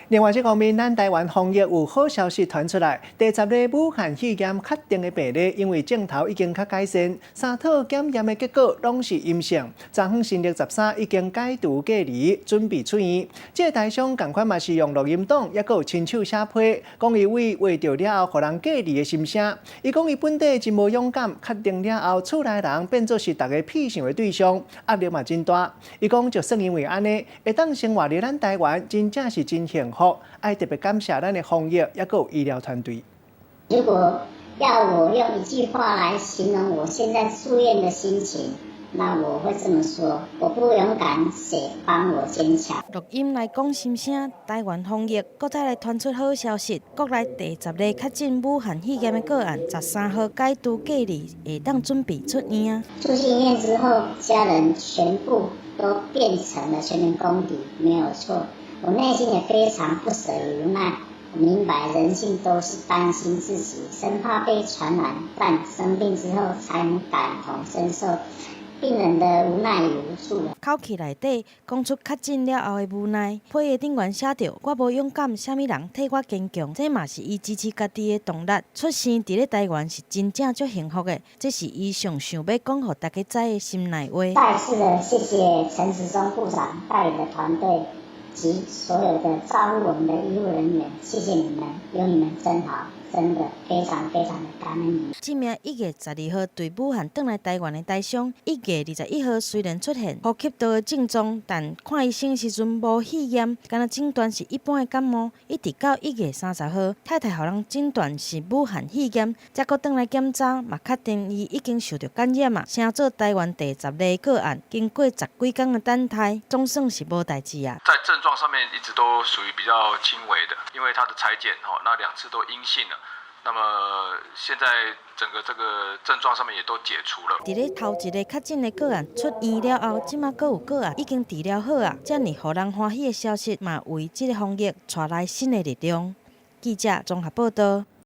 另外這方面，咱台灣防疫有好消息傳出來，第十例武漢肺炎確定的病例，因為症頭已經較改善，三套檢驗的結果攏是陰性，昨昏新曆13已經解除隔離，準備出院。這個台商仝款嘛是用錄音檔，猶閣有親手寫批，講伊為畫著了後，予人隔離的心聲。伊講伊本底真無勇敢，確定了後，厝內人變做是逐家戲贓的對象，壓力嘛真大。伊講就算因為按呢，會當生活佇咱台灣，真正是真幸福。愛特別感謝咱的防疫，猶閣有醫療團隊。如果要我用一句話來形容我現在住院的心情，那我會這麼說：我不勇敢，誰幫我堅強？錄音來講心聲，台灣防疫閣再來傳出好消息，國內第十例確診武漢肺炎的個案，13號解除隔離，會當準備出院啊。出醫院之後，家人全部都變成了全民公敵，沒有錯。我內心也非常不捨與無奈，我明白人性都是擔心自己，生怕被傳染，但生病之後才能感同身受病人的無奈與無助。口氣內底講出確診了後的無奈，批的頂懸寫著我無勇敢，啥物人替我堅強？這嘛是伊支持家己的動力。出生佇咧台灣是真正足幸福的，這是伊上想欲講予大家知的心內話。再次的謝謝陳時中部長帶領的團隊及所有的照顧我們的醫護人員，謝謝你們，有你們真好，真的非常非常的感恩你們。這名1月12號對武漢轉來台灣的台商，1月21號雖然出現呼吸道的症狀，但看醫生時陣無肺炎，敢若診斷是一般的感冒。一直到1月30號，太太予人診斷是武漢肺炎，才閣轉來檢查，嘛確定伊已經受著感染啊，成做台灣第十例個案。經過十幾工的等待，總算是無代誌啊。在症狀上面一直都屬於比較輕微的，因為他的採檢吼，那兩次都陰性了。那麼現在整個這個症狀上面也都解除了。佇咧頭一个確診的個案出院了後，這馬閣有個案已經治療好啊，遮爾予人歡喜的消息，嘛為這个防疫帶來新的力量。記者綜合報道。